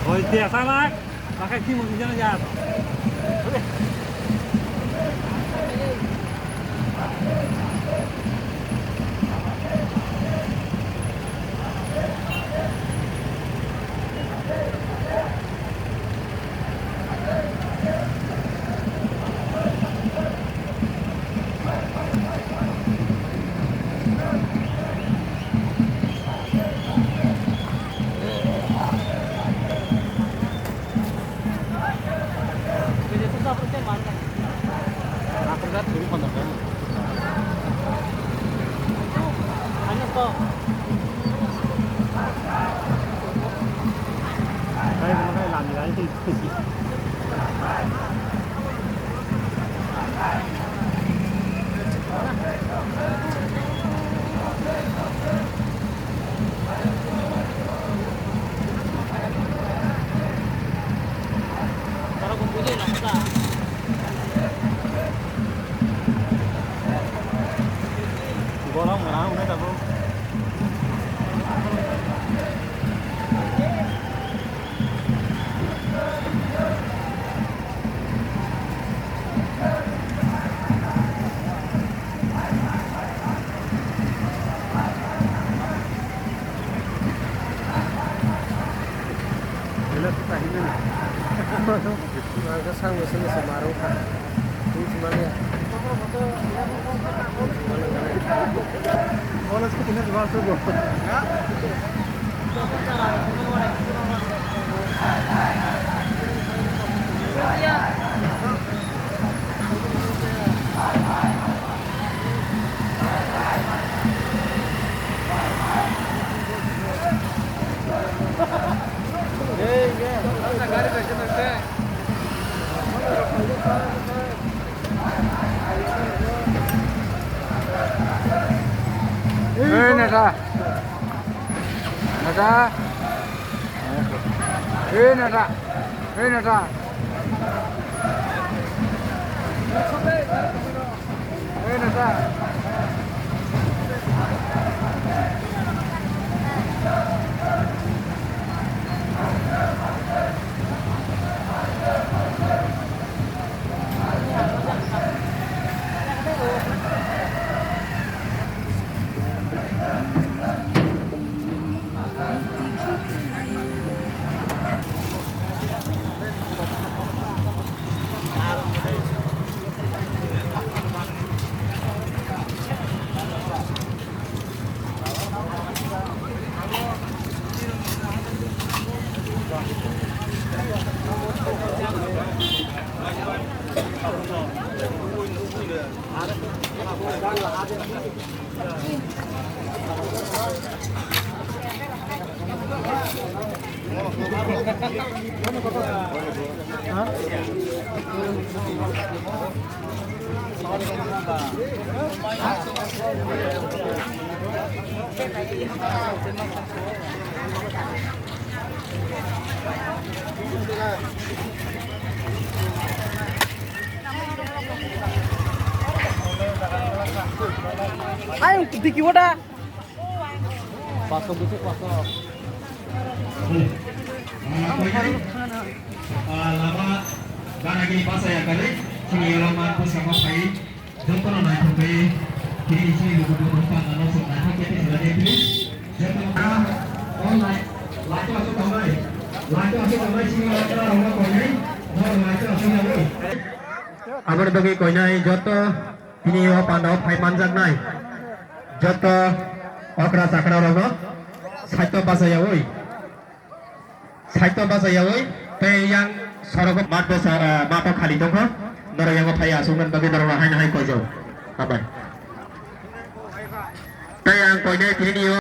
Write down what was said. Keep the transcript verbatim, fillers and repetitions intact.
Hoi, te asa mak. Pakai si mungkin jangan ya. Gorok mora hwnwi tabuk. Belai kok kahimani. Ang khe sakni simi se marwkha. Twi thumaliya. Ola se punya jual tu bo. Hey, neta. Neta. Hey, neta. Hey, neta. Hey, neta. Ayung tiki wada. Pasok butuh pasok. Ah, lama baragi pasaya kali. Sini lama pusama pai. Jotono naithok khe, tini chini lugu bubu panda no song naithok khe tini lagi please. Jotono ka online, light o asuk tongnai, light o asuk tongnai, chini o ka rong no koinai, no light o asuk yawi. Aboni bagwi koinai joto tini o panda o phai manjaknai, joto okra chakra rok no side o bacha yawi. Side o bacha yawi, tei yang sorogo mat bwsa, ah, mato khali tongkha, norok yango phai aswk nang bagwi norok no haino hai koijao. Hambai. Tei ang koinai tini o